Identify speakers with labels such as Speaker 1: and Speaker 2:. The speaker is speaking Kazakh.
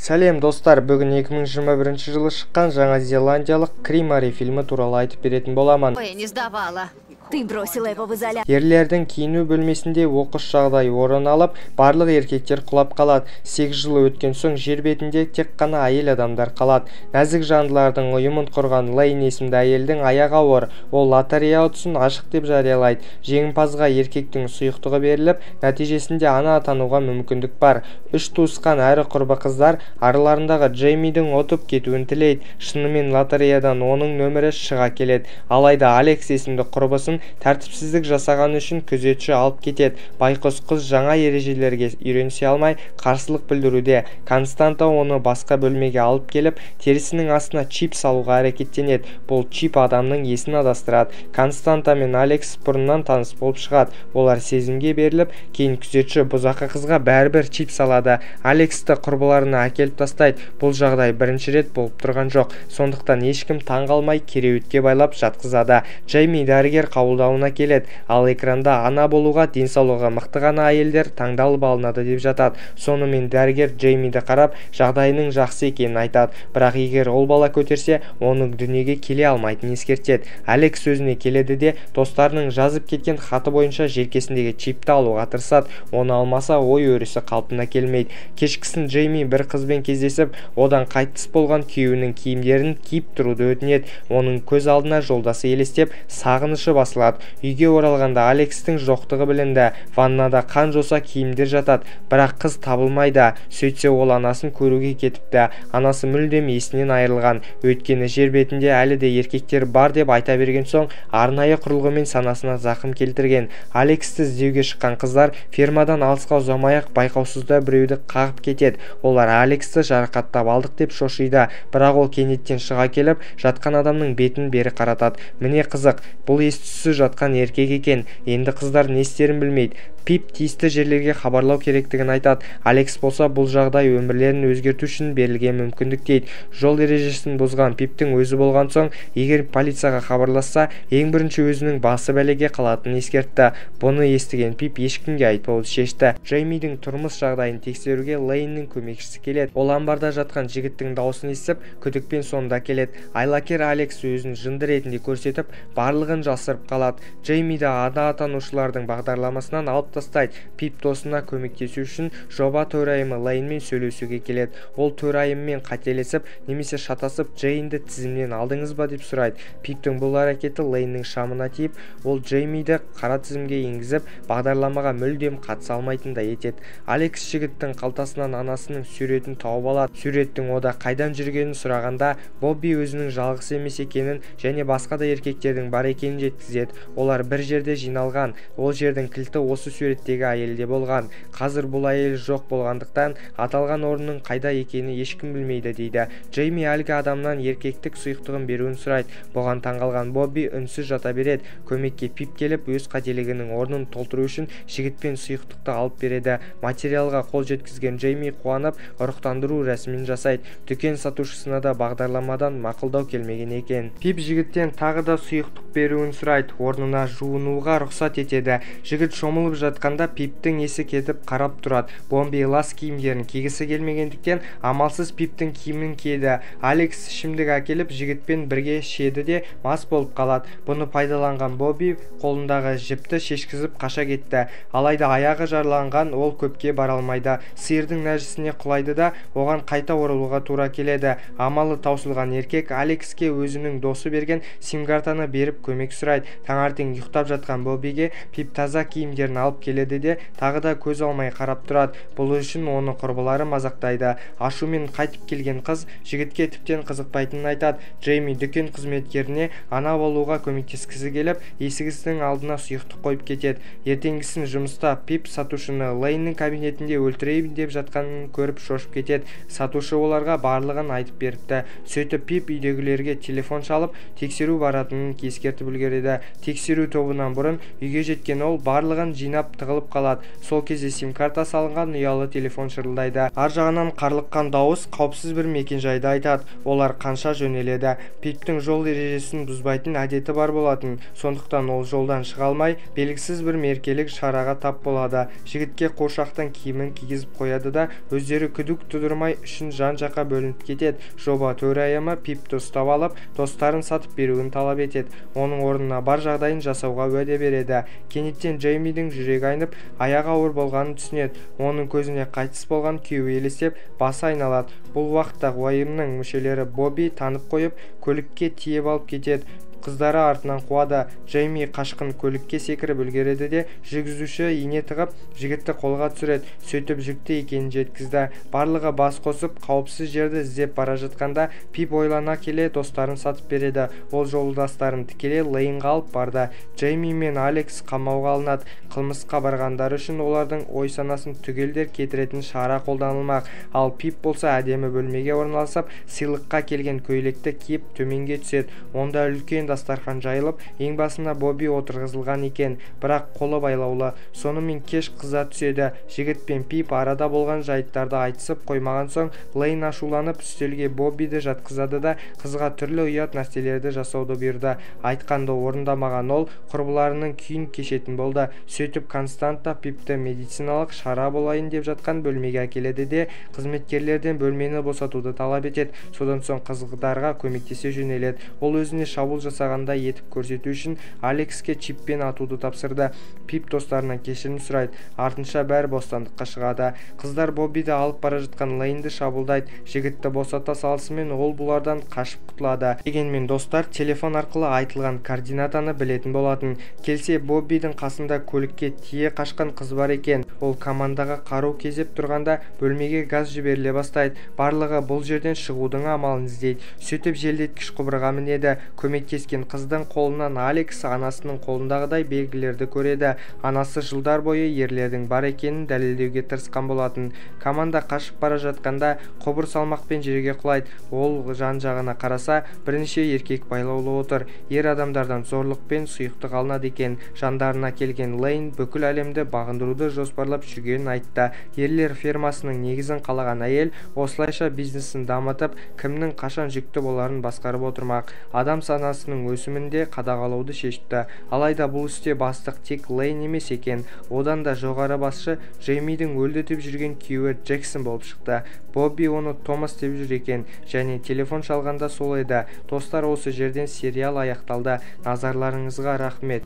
Speaker 1: Сәлем достар, бүгін 2021 жылы шыққан жаңа зеландиялық Кримари фильмі туралы айтып беретін боламын.
Speaker 2: Я не сдавала. Ты бросила его в изоляцию.
Speaker 1: Ерлердің киіну бөлмесінде оқыс жағдай орын алып, барлық еркектер құлап қалады. 8 жыл өткен соң жер бетінде тек қана әйел адамдар қалады. Нәзік жандылардың ұйымын құрған Лейн есімді әйелдің аяғы ауыр. Ол лотерея ұтысын ашық деп жариялайды. Жеңімпазға еркектің сұйықтығы беріліп, нәтижесінде ана атануға мүмкіндік бар. Үш туысқан әрі құрбы қыздар араларындағы Джеймидің ұтып кетуін тілейді. Шынымен лотереядан оның нөмірі шыға келеді. Алайда Алекс есімді құрбысын тәртіпсіздік жасағаны үшін күзетші алып кетеді. Байқұс қыз жаңа ережелерге үйренісе алмай қарсылық білдіруде. Константа оны басқа бөлмеге алып келіп, терісінің астына чип салуға әрекеттенеді. Бұл чип адамның есін адастырады. Константа мен Алекс бұрыннан таныс болып шығады. Олар сезімге беріліп, кейін күзетші бұзақы қызға бәрібір чип салады. Алексті құрбыларына әкеліп тастайды. Бұл жағдай бірінші рет болып тұрған жоқ. Сондықтан ешкім таң қалмай кереуетке байлап жатқызады. Джейми дәрігер қабылдауына келеді, ал экранда ана болуға денсаулығы мықты ғана әйелдер таңдалып алынады деп жатады. Сонымен дәрігер Джеймиді қарап, жағдайының жақсы екенін айтады. Бірақ егер ол бала көтерсе, оның дүниеге келе алмайтынын ескертеді. Алекс сөзіне келеді де, достарының жазып кеткен хаты бойынша желкесіндегі чипті алуға тырысады. Оны алмаса, ой өрісі қалпына келмейді. Кешкісін Джейми бір қызбен кездесіп, одан қайтыс болған күйеуінің киімдерін киіп тұруды өтінеді. Оның көз алдына жолдасы елестеп, сағынышы басылады. Үйге оралғанда Алекстің жоқтығы білінді. Ваннада қан жоса киімдер жатады, бірақ қыз табылмайды. Сөйтсе ол анасын көруге кетіпті. Анасы мүлдем есінен айырылған. Өйткені жер бетінде әлі де еркектер бар деп айта берген соң, арнайы құрылғымен санасына зақым келтірген. Алексті іздеуге шыққан қыздар фермадан алысқа ұзамай-ақ байқаусызда біреуді қағып кетеді. Олар Алексті жарақаттап алдық деп шошиды. Бірақ ол кенеттен шыға келіп, жатқан адамның бетін бері қаратады. Міне қызық, бұл ес-түссіз жатқан еркек екен. Енді қыздар не істерін білмейді. Пип тиісті жерлерге хабарлау керектігін айтады. Алекс болса бұл жағдай өмірлерін өзгерту үшін берілген мүмкіндік дейді. Жол ережесін бұзған Пиптің өзі болған соң, егер полицияға хабарласса, ең бірінші өзінің басы бәлеге қалатынын ескертті. Бұны естіген Пип ешкімге айтпауды шешті. Джеймидің тұрмыс жағдайын тексеруге Лейннің көмекшісі келеді. Ол амбарда жатқан жігіттің даусын естіп, күдікпен сонда келеді. Айлакер Алекс өзін жынды ретінде көрсетіп, барлығын жасырып қалады. Джеймиді ана атанушылардың бағдарламасынан алып тастайды. Пип досына көмектесу үшін жоба төрайымы Лейнмен сөйлесуге келеді. Ол төрайыммен қателесіп немесе шатасып Джейнді тізімнен алдыңыз ба деп сұрайды. Пиптің бұл әрекеті Лейннің шамына тиіп, ол Джеймиді қара тізімге енгізіп, бағдарламаға мүлдем қатыса алмайтындай етеді. Алекс жігіттің қалтасынан анасының суретін тауып алады. Суреттің ода қайдан жүргенін сұрағанда, Бобби өзінің жалғыз емес екенін және басқа да еркектердің бар екенін жеткізеді. Олар бір жерде жиналған. Ол жердің кілті осы суреттегі әйелде болған. Қазір бұл әйел жоқ болғандықтан аталған орынның қайда екенін ешкім білмейді дейді. Джейми әлгі адамнан еркектік сұйықтығын беруін сұрайды. Бұған таңғалған Бобби үнсіз жата береді. Көмекке Пип келіп, өз қателігінің орнын толтыру үшін жігітпен сұйықтықты алып береді. Материалға қол жеткізген Джейми қуанып, ұрықтандыру рәсімін жасайды. Дүкен сатушысына да бағдарламадан мақұлдау келмеген екен. Пип жігіттен тағы да сұйықтық беруін сұрайды. Орнына жуынуға рұқсат етеді. Жігіт шомылып жатқанда Пиптің есі кетіп қарап тұрады. Бомби лас киімдерін кигісі келмегендіктен амалсыз Пиптің киімін киеді. Алекс ішімдік әкеліп жігітпен бірге ішеді де мас болып қалады. Бұны пайдаланған Бобби қолындағы жіпті шешкізіп қаша кетті. Алайда аяғы жараланған ол көпке бара алмайды. Сиырдың нәжісіне құлайды да оған қайта оралуға тура келеді. Амалы таусылған еркек Алекске өзінің досы берген сим-картаны беріп көмек сұрайды. Таңертең ұйықтап жатқан Боббиге Пип таза киімдерін алып келеді де тағы да көз алмай қарап тұрады. Бұл үшін оны құрбылары мазақтайды. Ашумен қайтып келген қыз жігітке тіптен қызықпайтынын айтады. Джейми дүкен қызметкеріне ана болуға көмектескісі келіп, есігінің алдына сұйықтық қойып кетеді. Ертеңгісін жұмыста Пип сатушыны Лейннің кабинетінде өлтірейін деп жатқанын көріп шошып кетеді. Сатушы оларға барлығын айтып беріпті. Сөйтіп Пип үйдегілерге телефон шалып, тексеру баратынын ескертіп үлгереді. Тексеру тобынан бұрын үйге жеткен ол барлығын жинап тығылып қалады. Сол кезде сим-карта салынған ұялы телефон шырылдайды. Ар жағынан қарлыққан дауыс қауіпсіз бір мекенжайды айтады. Олар қанша жөнеледі. Пиптің жол ережесін бұзбайтын әдеті бар болатын. Сондықтан ол жолдан шыға алмай, белгісіз бір мерекелік шараға тап болады. Жігітке қуыршақтың киімін кигізіп қояды да, өздері күдік тудырмай үшін жан-жаққа бөлініп кетеді. Жоба төрайымы Пипті ұстап алып, достарын сатып беруін талап етеді. Оның орнына бар жағдайын жасауға уәде береді. Кенеттен Джеймидің жүрегі айнып, аяғы ауыр болғанын түсінеді. Оның көзіне қайтыс болған күйеуі елестеп, басы айналады. Бұл уақытта ұйымның мүшелері Бобби танып қойып, көлікке тиеп алып кетеді. Қыздары артынан қуады. Джейми қашқын көлікке секіріп үлгереді де, жүргізуші ине тығып, жігітті қолға түсіреді. Сөйтіп жүкті екенін жеткізді. Барлығы бас қосып, қауіпсіз жерді іздеп бара жатқанда Пип ойлана келе достарын сатып береді. Ол жолдастарын тікелей Лейнға алып барды. Джейми мен Алекс қамауға алынады. Қылмысқа барғандары үшін олардың ой санасын түгелдер кетіретін шара қолданылмақ. Ал Пип болса әдемі бөлмеге орналасып, сыйлыққа келген көйлекті киіп төменге түседі. Онда үлкен дастархан жайылып, ең басына Бобби отырғызылған екен, бірақ қолы байлаулы. Сонымен кеш қыза түседі. Жігіт пен Пип арада болған жайттарды айтысып қоймаған соң, Лейн ашуланып үстелге Боббиді жатқызады да, қызға түрлі ұят нәрселерді жасауды бұйырды. Айтқанды орындамаған ол құрбыларының күйін кешетін болды. Сөйтіп Константа Пипті медициналық шара болайын деп жатқан бөлмеге әкеледі де, қызметкерлерден бөлмені босатуды талап етеді. Содан соң қыздарға көмектесе жөнеледі. Ол өзіне шабуыл жасағандай етіп көрсету үшін Алекске чиппен атуды тапсырды. Пип достарынан кешірім сұрайды. Артынша бәрі бостандыққа шығады. Қыздар Боббиді алып бара жатқан Лейнді шабуылдайды. Жігітті босата салысымен ол бұлардан қашып құтылады. Дегенмен достар телефон арқылы айтылған координатаны білетін болатын. Келсе Боббидің қасында көлікке тие қашқан қыз бар екен. Ол командаға қару кезеп тұрғанда бөлмеге газ жіберіле бастайды. Барлығы бұл жерден шығудың амалын іздейді. Сөйтіп желдеткіш құбырға мінеді. Көмектескен қыздың қолынан Алекс анасының қолындағыдай белгілерді көреді. Анасы жылдар бойы ерлердің бар екенін дәлелдеуге тырысқан болатын. Команда қашып бара жатқанда құбыр салмақпен жерге құлайды. Ол жан-жағына қараса, бірнеше еркек байлаулы отыр. Ер адамдардан зорлықпен сұйықтық алынады екен. Жандарына келген Лейн бүкіл әлемді бағындыруды жоспарлап жүргенін айтты. Ерлер фермасының негізін қалаған әйел осылайша бизнесін дамытып, кімнің қашан жүкті боларын басқарып отырмақ. Адам санасының өсімінде қадағалауды шешті. Алайда бұл істе бастық тек Лейн емес екен. Одан да жоғары басшы Джеймидің өлді деп жүрген күйеуі Джексон болып шықты. Бобби оны Томас деп жүр екен және телефон шалғанда сол еді. Достар, осы жерден сериал аяқталды. Назарларыңызға рахмет.